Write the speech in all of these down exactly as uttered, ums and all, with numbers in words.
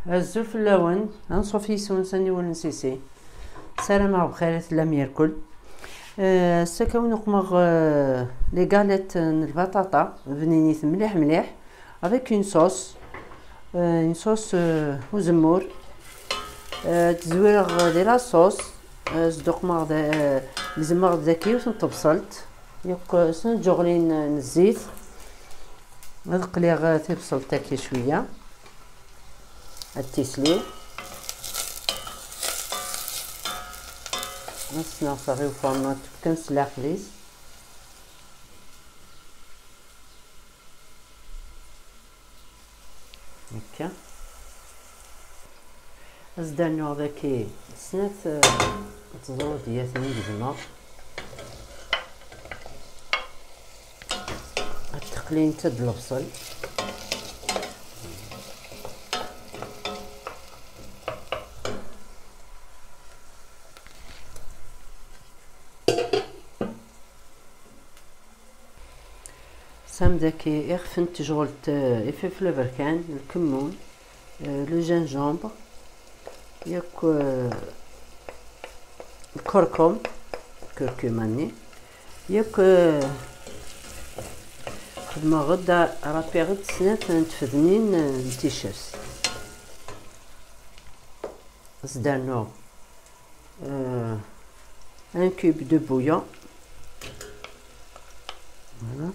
Azul fell-awen, anṣuf yis-wen s aniwel n Sisi. Ssarameɣ bxir i tellam yerkul. Euh, ass-a ad wen-uqmeɣ, euh, les galettes n lbaṭaṭa, bninit mliḥ mliḥ, avec une sauce, euh, une sauce, euh, uzemmur. Euh, ad tezwireɣ di la sauce, euh, zduqmeɣ da, euh, gezmeɣ daki yiwet n tebṣelt, yakk, euh, snat tǧuɣlin n zzit. Ad qliɣ, euh, tibṣelt-agi cwiya. Ad tisliw. Ad sneɣseɣ i ufarnu ad tefken s leɛqel-is. Akka. Ad s-d-rnuɣ daki snat, eh, tẓurdiyatin i gezmeɣ. Ad teqlint-d lebṣel. Sam daki ixef n tejɣelt, eh, ifilfel aberkan, lkemmun, eh, le gingembre, yakk, eh, lkurkum, lkurkuma-nni, yakk, eh, xedmeɣ-d, rapiɣ-d snat n tfednin, eh, n ticcert. Ad s-d-rnuɣ, euh, un cube de bouillon. Voilà.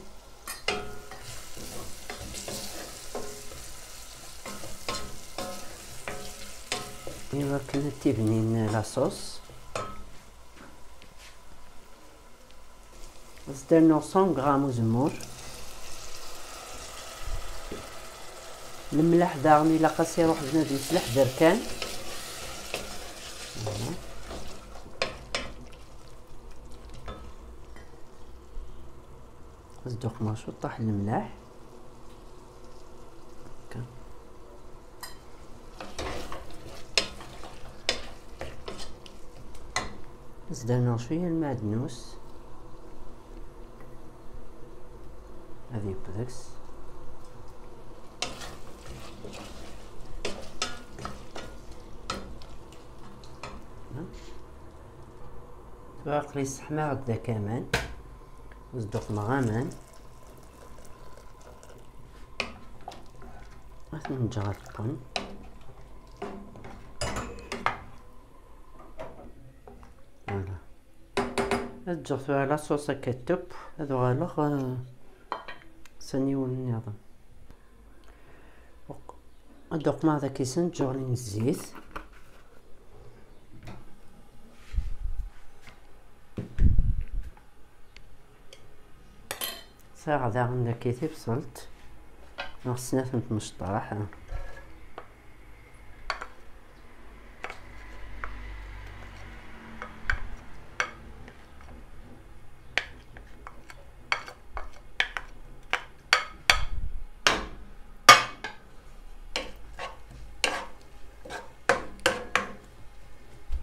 I wakken ad tibnin la sauce. Ad s-d-rnuɣ cent grammes uzemmur. Lemleḥ daɣen ilaq-as iruḥ bnadem s leḥder kan. Voilà. Ad s-d-uqmeɣ ciṭṭaḥ n lemleḥ. Akka. Ad s-d-rnuɣ cwiya n lmeɛdnus. Ad yeww deg-s. Tura aql-i sseḥmaɣ-d daki aman. Ad s-d-uqmeɣ aman. Ad ten-ǧǧeɣ ad qqen. Voilà. Ad ǧǧeɣ tura la sauce akka teṭṭeb, ad uɣaleɣ, eh, s aniwel nniḍen. Ad d-uqmeɣ daki snat tǧuɣlin n zzit. Sɛiɣ daɣen daki tibṣelt, neɣ snat n tmecṭaḥ.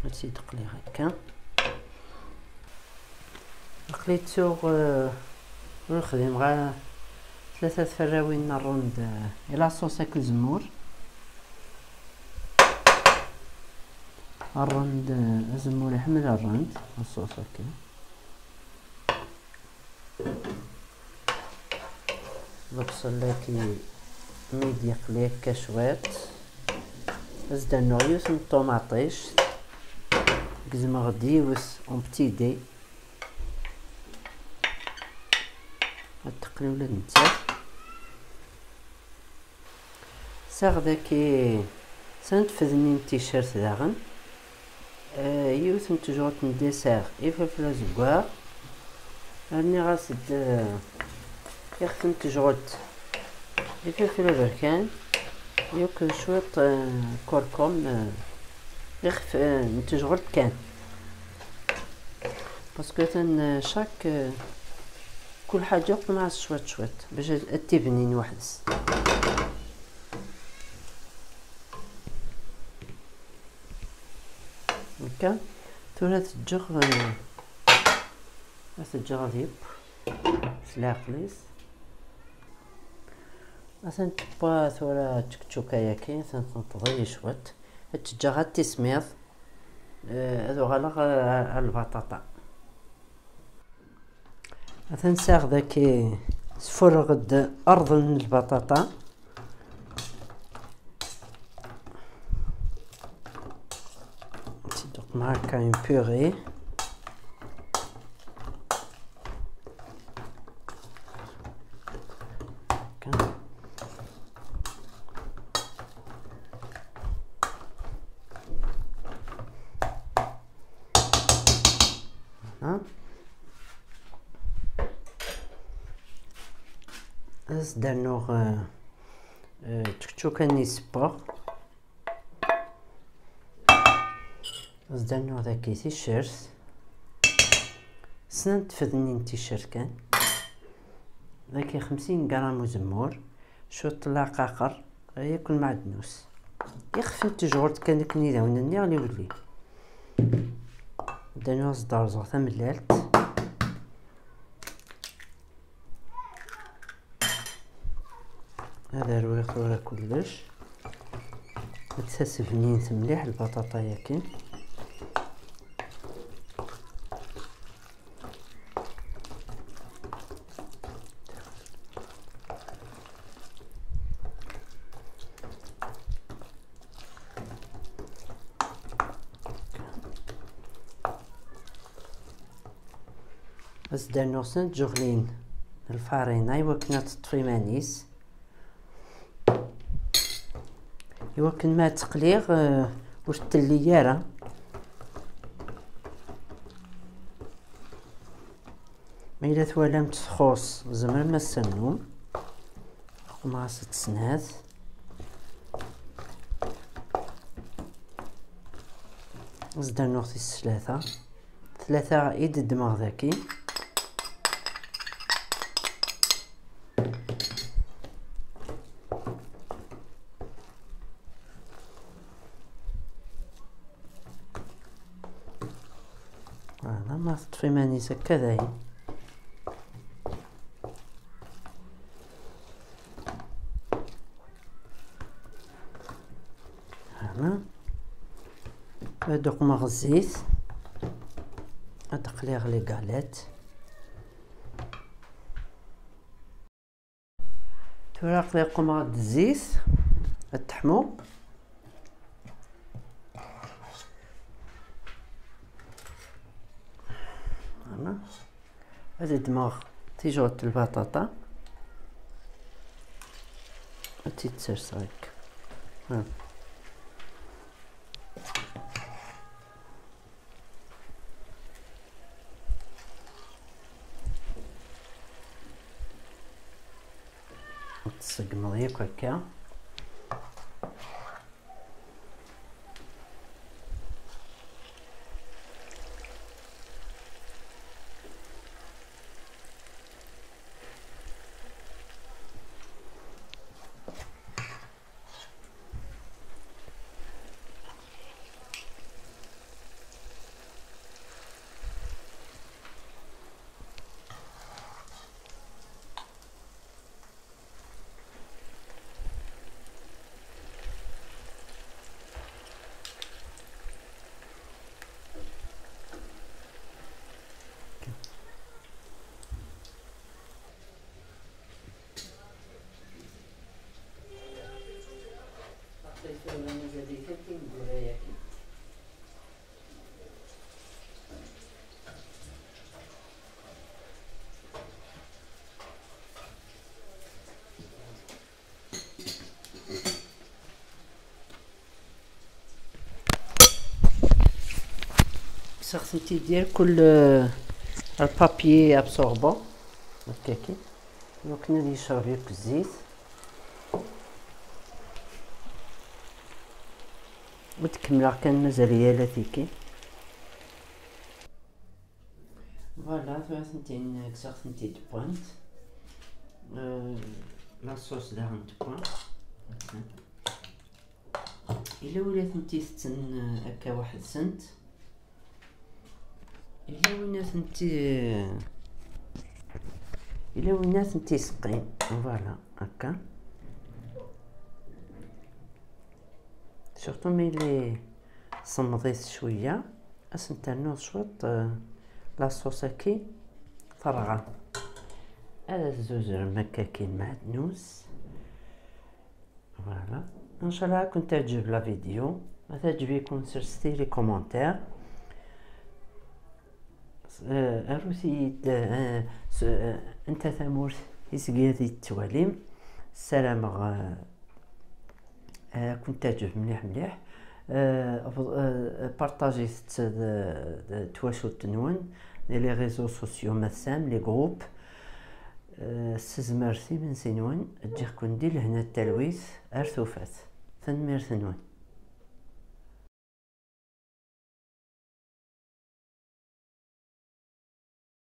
Ad tt-id-qliɣ akka. Aql-i ttuɣ, eh, ur xdimeɣ ara tlata tferrawin n rrend, eh, i la sauce akked uzemmur. Rrend, eh, azemmur iḥemmel rrend, la sauce akka. Lebṣel-agi mi d-yeqli akka cwiṭ, ad s-d-rnuɣ yiwet n ṭumaṭict, gezmeɣ-d yiwet en petits dés, ad teqli ula d nettat. Sɛiɣ daki snat tfednin n ticcert daɣen. Eh, yiwet n tejɣelt n dessert, ifelfel azeggaɣ. Rniɣ-as-d, eh, ixef n tejɣelt, ifelfel aberkan, yakk cwiṭ, eh, kurkum, eh, ixef, eh, n tejɣelt kan. Parce que atan, eh, chaque, eh, kul ḥaǧa qmeɛ-as cwiṭ cwiṭ bac ad, ad tibnin weḥd-s. Akka, tura ad t-ǧǧeɣ, eh, ad t-ǧǧeɣ ad yeww s leɛqel-is. Atan tewwa tura tčekčuka-yaki, atan tenṭeḍ-iyi cwiṭ. Ad tt-ǧǧeɣ ad tismiḍ, eh, ad uɣaleɣ, eh, ar lbaṭaṭa. Atan sɛiɣ daki, sfurreɣ-d arḍen n lbaṭaṭa. Tt-id-uqmeɣ akka une purée. Akka. Voilà. Ad as-d-rnuɣ, eh, eh, ččekčuka-nni ssewweɣ. Ad as-d-rnuɣ dagi ticcert. Snat tfednin n ticcert kan. Dagi xemsin gram uzemmur. Cwiṭ n leɛqaqer, yakk lmeɛdnus. Ixef n tejɣelt kan akken i d awen-nniɣ liwli. Ddan ad s-d-rẓeɣ tamellalt. Ad rwiɣ tura kullec. Ad tasebnint mliḥ lbaṭaṭa-yaki. Ad s-d-rnuɣ snat tjuɣlin n lfarina i wakken ad teṭṭef iman-is. I wakken ma tt-qliɣ, eh, ur telli ara. Ma yella twalam-tt txuṣ, tzemrem ad s-ternum. Qmeɣ-as-d snat. Ad s-d-rnuɣ tis tlata. Tlata i d-ddmeɣ daki. Voilà, ma teṭṭef iman-is akka dayen. Voilà. Ad uqmeɣ zzit. Ad qliɣ les galettes. Tura aql-i qqumeɣ-d zzit ad teḥmu. Voilà. Ad ddmeɣ tijɣelt n lbaṭaṭa. Ad tt-id-serseɣ akka. Ha. Ad tṣeggmeḍ yakk akka. Kkseɣ-tent-id irkul, euh, ar papier absorbant. Akkaki. Iwakken ad yecreb yakk zzit. Ad kemmleɣ kan, mazal-iyi ala tiki. Voilà, tura tent-in kkseɣ-tent-id wwant. Euh, la sauce daɣen tewwa. Yella win ad tent-itetten, euh, akka weḥd-sent. Yella win ad tent-i-, yella win ad tent-iseqqin. Voilà, akka. Surtout mi li semmeḍit cwiya, ad sen-ternuḍ cwiṭ, eh, la sauce-agi terɣa. Ad tzuzrem akka akin mɛednus. Voilà. Inchallah ad kent-teɛǧeb la vidéo. Ma teɛǧeb-iken, serset-iyi les commentaires. Eh, arut-iyi-d, eh, s-, eh, anta tamurt i seg ad tettwalim. Ssarameɣ, eh, ad kent-teɛǧeb mliḥ mliḥ. Eh, bḍ-, eh, partajit-tt d, d twacult-nwen, di les réseaux sociaux, ma tesɛam les groupes. Eh, s tezmert imensi-nwen, ǧǧiɣ-ken di lehna d talwit ar tufat. Tanemmirt-nwen.